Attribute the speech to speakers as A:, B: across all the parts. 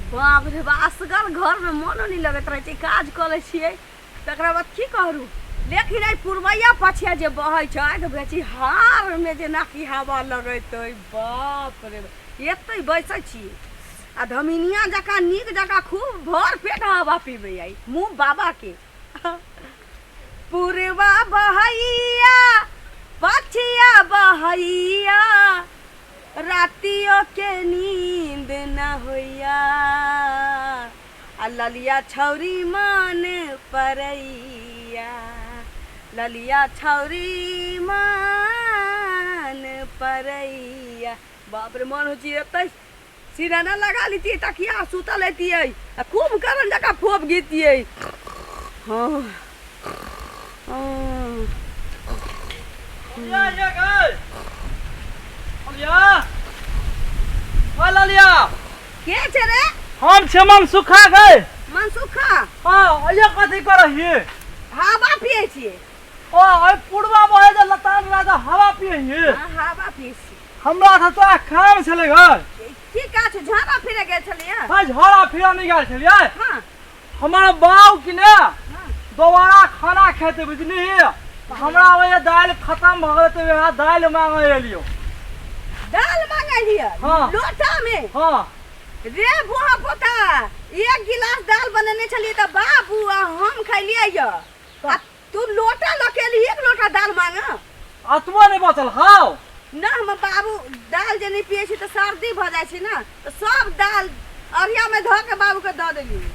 A: बाप रे बा, असगर घरमे मोनो नहि लगैत रहै छै। काज कऽ लै छियै तकरा बाद की करू, लेकिन एहि पुरबैया पछिया जे बहै छै तऽ बेची हारमे जेनाकि हवा लगैत अइ। बाप रे, एतहि बैसै छी आ धमिनिया जकाँ नीक जकाँ खूब भर पेट हवा पीबै अइ मुँह बाबाके। पुरबा बहैया पछिया बहैया, रातियो के नींद न होइया, आ ललिया छौरी मन परैया, ललिया छौरी मन परैया। बाप रे, मन होइ छै एतै सिरहाना लगा लितियै, तकिया सुतल रहितियै आ कुम्भकर्ण जकाँ फोप घितियै। हँ हँ।
B: ललिया ये गए ललिया, ओए ललिया।
A: के छै रे?
B: हम छे मनसुखा गए।
A: मनसुखा?
B: हाँ, अइया कथी करै हियै?
A: हवा पियै छियै।
B: ओ ओइ पुरबा बहे जे लतान राजा हवा पियै हियै?
A: हाँ, हवा पियै छियै।
B: हमरा से तोरा काम छलै घर।
A: की काज छौ? झाड़ा फिरे गेल छलियै?
B: हाँ, झाड़ा फिरा नहि गेल छलियै।
A: हाँ।
B: हमर बाउ कि ने दोबारा खाना खेतै बुझलिही, हमरा ओहि दालि खतम भऽ गेलै तऽ वएह दालि मांगे एलियो।
A: दालि मांगे एलियै?
B: हाँ।
A: लोटा में?
B: हाँ।
A: रे बुआ पोता, एक गिलास दालि बनेने छलियै तऽ बाबू आ हम खैलियै यऽ, आ तू लोटा लऽ के एलही एक लोटा दालि मांगे?
B: अतबो नहि बचल हौ?
A: ना, हमर बाबू दालि जे नहि पियै छै तऽ सर्दी भऽ जाइ छै ने, तऽ सब दालि अरियामे धऽ के बाबूके दऽ देलियै।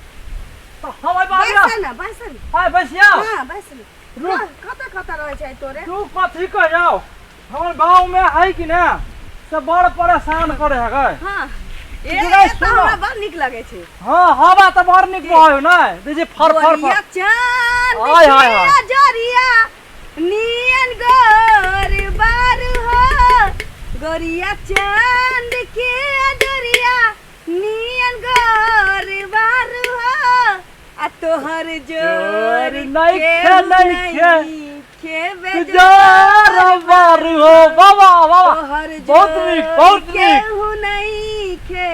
B: तऽ हम एहि बाबू
A: बैस ने, बैस ने।
B: हाय, बैसिया।
A: हाँ, बैस ने।
B: रुक।
A: कतऽ कतऽ रहै छै तोरे?
B: तू कथी कहियौ, हमर गाँवमे है कि ने से बड़ परेशान करे है गए।
A: हाँ, ए
B: जरा
A: ए तऽ
B: सुनो।
A: हमरा बड़ नीक लगै छै।
B: हाँ, हवा तऽ बड़ नीक बहै ने, देखी फर फर फर।
A: गोरिया चांद
B: हाय, हाय, हाय।
A: के जरिया नियन गोर बार हो, गोरिया चांद के जरिया नियन गोर बार हो, आ तोहर जोर
B: नइखे,
A: केहू
B: नइखे।
A: नइखे बेजोर
B: जोर बार हो, बाबा बाबा।
A: तोहर
B: बहुत नीक,
A: जोर
B: बहुत नीक।
A: केहू नइखे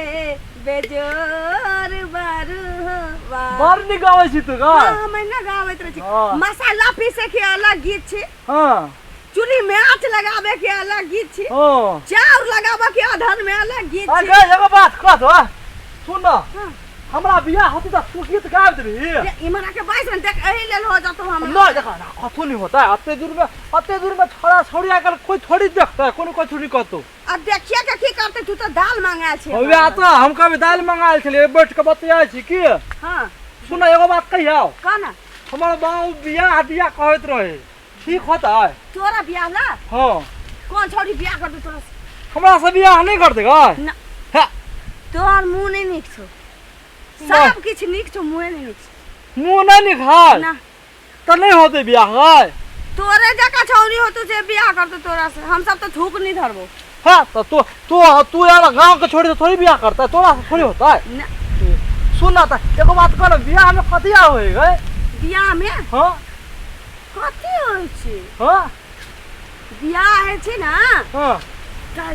A: बेजोर बारू हो, वाह।
B: बड़ नीक गाबै छी तू गा।
A: हाँ, हम एना गाबैत रहै छी।
B: हाँ।
A: मसाला पीसे के अलग गीत छै।
B: हाँ।
A: चूल्ही में आँच लगाबे के अलग गीत छै।
B: हाँ।
A: चाउर लगाबे के अधन में अलग गीत
B: आ
A: छै।
B: गै, एगो बात कह दो, सुन न।
A: हाँ।
B: हमरा बियाह होती तऽ तू गीत गाबि देबही?
A: रे, इमहर आके बैस ने, देख एही लेल हो जतौ हमरा।
B: नहीं देखा ना, कथू नहीं होता है अते दूर में, अते दूर में छोड़ा छोड़ी आकर कोई थोड़ी देखता है, कोनो कोई थोड़ी कहतो।
A: अब देखिए के की करते, तू तो दाल मांगायल छे।
B: हवे तो हम कभी दाल मंगायल छलियै, बैठ के बतियाय छी की।
A: हाँ।
B: सुन, एगो बात कहियौ।
A: कह ना।
B: हमर बाबू बियाह दिया कहैत रहे, ठीक होता है?
A: तोरा बियाह ला?
B: हाँ।
A: कौन छोड़ी बियाह कर दे तोरा से?
B: हमरा से बियाह नहीं कर देगा?
A: ना।
B: है।
A: तोहर मुंह नहीं नीक छौ।
B: नहीं।
A: सब किछ नीक छौ, मुंह नहीं नीक छौ।
B: मुंह नहीं नीक है?
A: ना।
B: तो नहीं होते बियाह है?
A: तोरे जका छौरी होतो से बियाह करतो तोरा से, हम सब तो थूक नहीं धरबो।
B: हाँ, तो तू तू तू यार गांव के छोड़ी तो थोड़ी बियाह करता है, तोरा से थोड़ी होता है।
A: ना।
B: सुन ना, तो एगो बात कर, बियाह में कथी होय गए?
A: बियाह में?
B: हाँ।
A: कथी होय छै?
B: हाँ।
A: बियाह होइ छै ना?
B: हाँ।
A: तऽ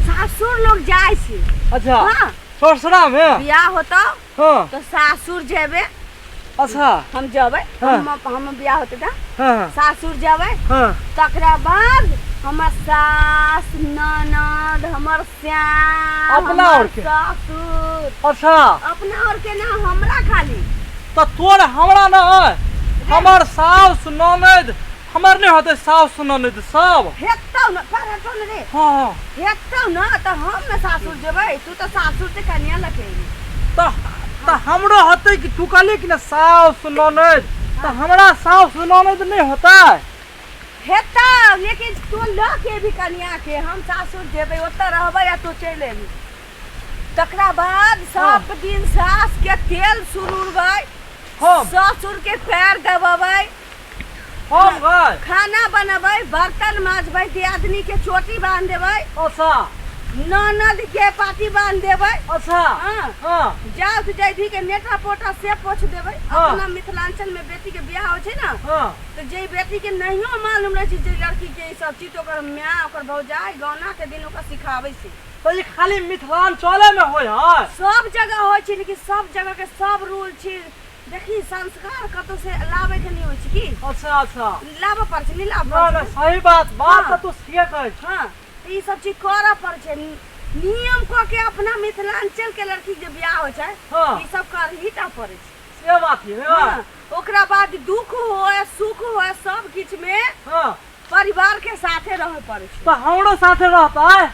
A: सासुर लोग जाइ छै।
B: अच्छा।
A: हाँ।
B: ससुरा में?
A: बियाह होतौ।
B: हाँ।
A: तऽ सासुर जेबे।
B: अच्छा।
A: हम जेबै।
B: हाँ।
A: हम बियाह होतै तऽ
B: हाँ।
A: सासुर जेबै।
B: हाँ।
A: तकरा बाद हमर सास ननद हमर श्याम
B: अपना
A: हमर
B: और के?
A: ससुर।
B: अच्छा।
A: अपना और के ना, हमरा खाली।
B: तऽ तोर हमरा ना है, हमर सास ननद हमर नहीं होते, सास ननद सब।
A: हेतौ न, पर हेतौ न रे।
B: हाँ, हाँ।
A: हेतौ न तऽ हम न सासुर जेबै, तू तऽ सासुर से कनिया लके एली।
B: तऽ हमरो होतै कि तू कहली कि ना सास ननद, तऽ हमरा सास ननद नहीं होतै?
A: हेतौ, लेकिन तू लऽ के एबही कनिया के, हम सासुर जेबै, ओतऽ रहबै आ तू चलि एबही। तकरा बाद
B: हाँ।
A: सब दिन सास के तेल सुरुरबै,
B: हम?
A: ससुर के पैर दबेबै,
B: हम गए?
A: खाना बनेबै, बर्तन माजबै, दियादनी के चोटी बांध देबै।
B: अच्छा।
A: ननद के पाटी बांध देबै।
B: अच्छा।
A: हाँ।
B: हाँ।
A: जाउत जैधी के नेटा पोटा से पोछ देबै।
B: हाँ।
A: अपना मिथिलांचल में बेटी के बियाह होइ छै ना,
B: हाँ।
A: तऽ जे बेटी के नहियो मालूम रहै छै, जे लड़की के ई सब चीज, ओकर माय ओकर भौजाई गौना के दिन ओकरा सिखाबै छै।
B: तऽ ई खाली मिथिलांचले में होइ है?
A: सब जगह होइ छै, लेकिन सब जगह के सब रूल छै। देखी, संस्कार कतौ से लाबै के नहीं होइ छै की?
B: अच्छा अच्छा।
A: लाबऽ पड़ै छै, नहीं लाबऽ
B: ना
A: पड़ै
B: ना
A: छै?
B: सही बात बात।
A: हाँ।
B: तऽ तू ठीके कहै छ।
A: हाँ, तऽ ई सब चीज करऽ पड़ै छै नियम कऽ के। अपना मिथिलांचल के लड़की के बियाह होइ छै,
B: हाँ।
A: ई सब करही टा पड़ै छै।
B: से बात है ना।
A: हाँ, ओकरा बाद दुख होए सुख होए, सब किछ में
B: हाँ।
A: परिवार के साथे रहे पड़ै छै।
B: तऽ हमरो साथे रहतै?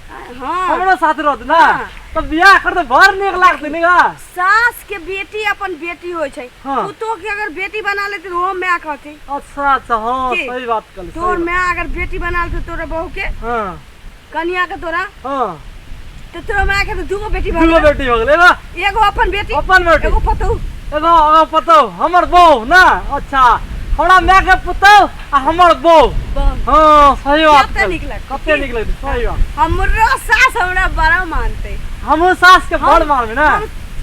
A: हाँ।
B: हमरो साथे रहतै ना?
A: हाँ।
B: तऽ बियाह करतै, बड़ नीक लागतै नी गा।
A: सास के बेटी अपन बेटी होइ छै।
B: हाँ।
A: पुतोह के अगर बेटी बना लेते, ओहो माय कहते।
B: अच्छा अच्छा, हाँ।
A: की?
B: सही बात कहली, सही
A: तोर
B: बात।
A: माय अगर बेटी बना लेते तोरा बहू के,
B: हाँ।
A: कनिया के तोरा,
B: हाँ।
A: तो तोरा माय के तो दूगो बेटी भऽ
B: दूगो
A: गेलै।
B: बेटी हो गेलै ना।
A: एगो अपन बेटी,
B: अपन बेटी,
A: एगो पुतोह।
B: एगो एगो पुतोह, हमर बहू ना। अच्छा, हमरा माय के पुतोह आ हमर बहू।
A: बहू।
B: हाँ, सही बात
A: कते
B: कहली।
A: नीक लगतै।
B: कते नीक लगतै, सही बात।
A: हमरो सास हमरा बड़ा मानते।
B: हमहूँ सास के बड़ मानबै ना।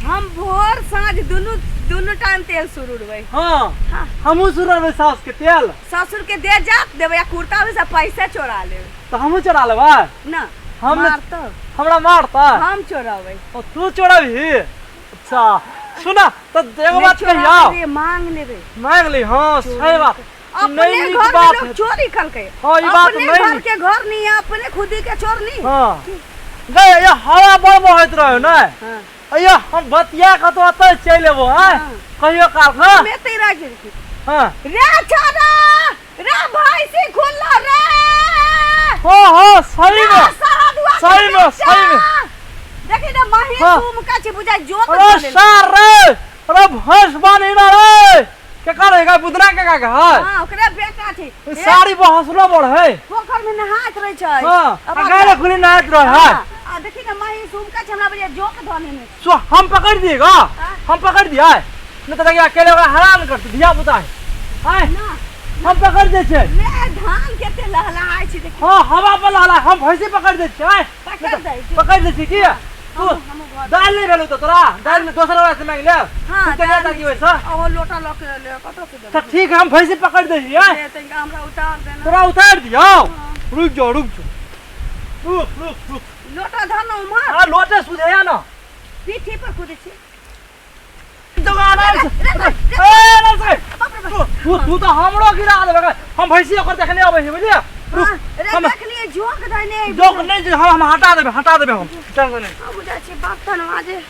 A: हम भोर साँझ दुनू दुनू टाइम तेल सुरुरबै।
B: हाँ।
A: हाँ।
B: हमहूँ सुरबै सास के तेल।
A: ससुर के दे जात देबै आ कुर्ता में से पैसा चोरा लेबै।
B: तऽ हमहूँ चोरा लेबै।
A: ना।
B: हम
A: मारतौ।
B: हमरा मारतै?
A: हम चोराबै।
B: ओ, तू चोरबही? अच्छा, सुना तऽ एगो
A: नहि
B: बात कहियौ।
A: चोराबै, मांग लेबै।
B: मांग ली, हाँ, सही बात। ई
A: अपने
B: नहीं नीक
A: घर में
B: बात
A: लोग
B: है।
A: चोरी कलकै।
B: हाँ, ई बात
A: अपने
B: नहीं
A: घर
B: नीक।
A: के घर नहीं है, अपने खुदी के चोर नहीं।
B: हाँ गए, ये हवा बड़ बहैत रहे ने।
A: हाँ।
B: अयो, हम बतिया कतौ ओतऽ चलि एबो आँय।
A: हाँ।
B: कहियो काल कऽ।
A: हम एतै रह गेल।
B: हाँ।
A: रे छोरा रे, भैंसी खुल्ला रे।
B: हाँ हाँ, सही
A: रे
B: में।
A: सहदुआ के
B: सही में,
A: बेटा।
B: सही में।
A: देखी ने महीन
B: हाँ।
A: तुम का छै बुझाइ जोत
B: अरे
A: चलेल।
B: सार रे, अरे भैंस बानी ना रे, के करे का बुदरा के का है?
A: हाँ, ओकरे बेटा छै।
B: ई साड़ी बहसलो बड़ है।
A: पोखर में नहाइत रहे छै।
B: हाँ।
A: अब
B: आ गाय खुली नहाइत रहे है।
A: हाँ, आ देखी ने महीन सुम का छै, हमरा बुझाइ जोक धने में।
B: सो हम पकड़ दिएगा।
A: हाँ।
B: हम पकड़ दिया है नहीं तो देखिए अकेले ओकरा हरान करते धिया पुता है आय।
A: ना।
B: हम पकड़ दे छै।
A: रे धान केते लहलहाय छै देखी।
B: हाँ, हवा पर लहला, हम भैंसी पकड़ दे छै आय।
A: पकड़ दै छै।
B: पकड़ दे छै की तू?
A: हमहूँ घर
B: दाल नहीं भेलौ तो तोरा दाल में दोसर वाला से मांग ले।
A: हाँ,
B: तू केना
A: दाल
B: ताकि वैसा
A: ओहो लोटा लऽ के ले, कतऽ से
B: तो
A: देबै?
B: ठीक है, हम भैंसी पकड़ दे छी आय।
A: ले, तनिका हमरा उतार देना।
B: तोरा उतार दियौ? रुक जाओ, रुक जाओ, रुक रुक रुक।
A: लोटा धर न उम्हर।
B: आ लोटे सुझैया ना।
A: पीठी पर कूदै छी।
B: तो आराम से, ए आराम से।
A: बाप रे बाप।
B: तू तू तो हमरो गिरा देबे। हम भैंसी ओकर देखने अबै छी, बुझलियै? रुक।
A: हाँ, रे
B: हम
A: देखलियै जोक धने।
B: जोक नहीं जे, हम हटा देबै, हटा देबै हम, टेंशन नहीं।
A: हाँ, बुझाइ छै बाप धनवा जे।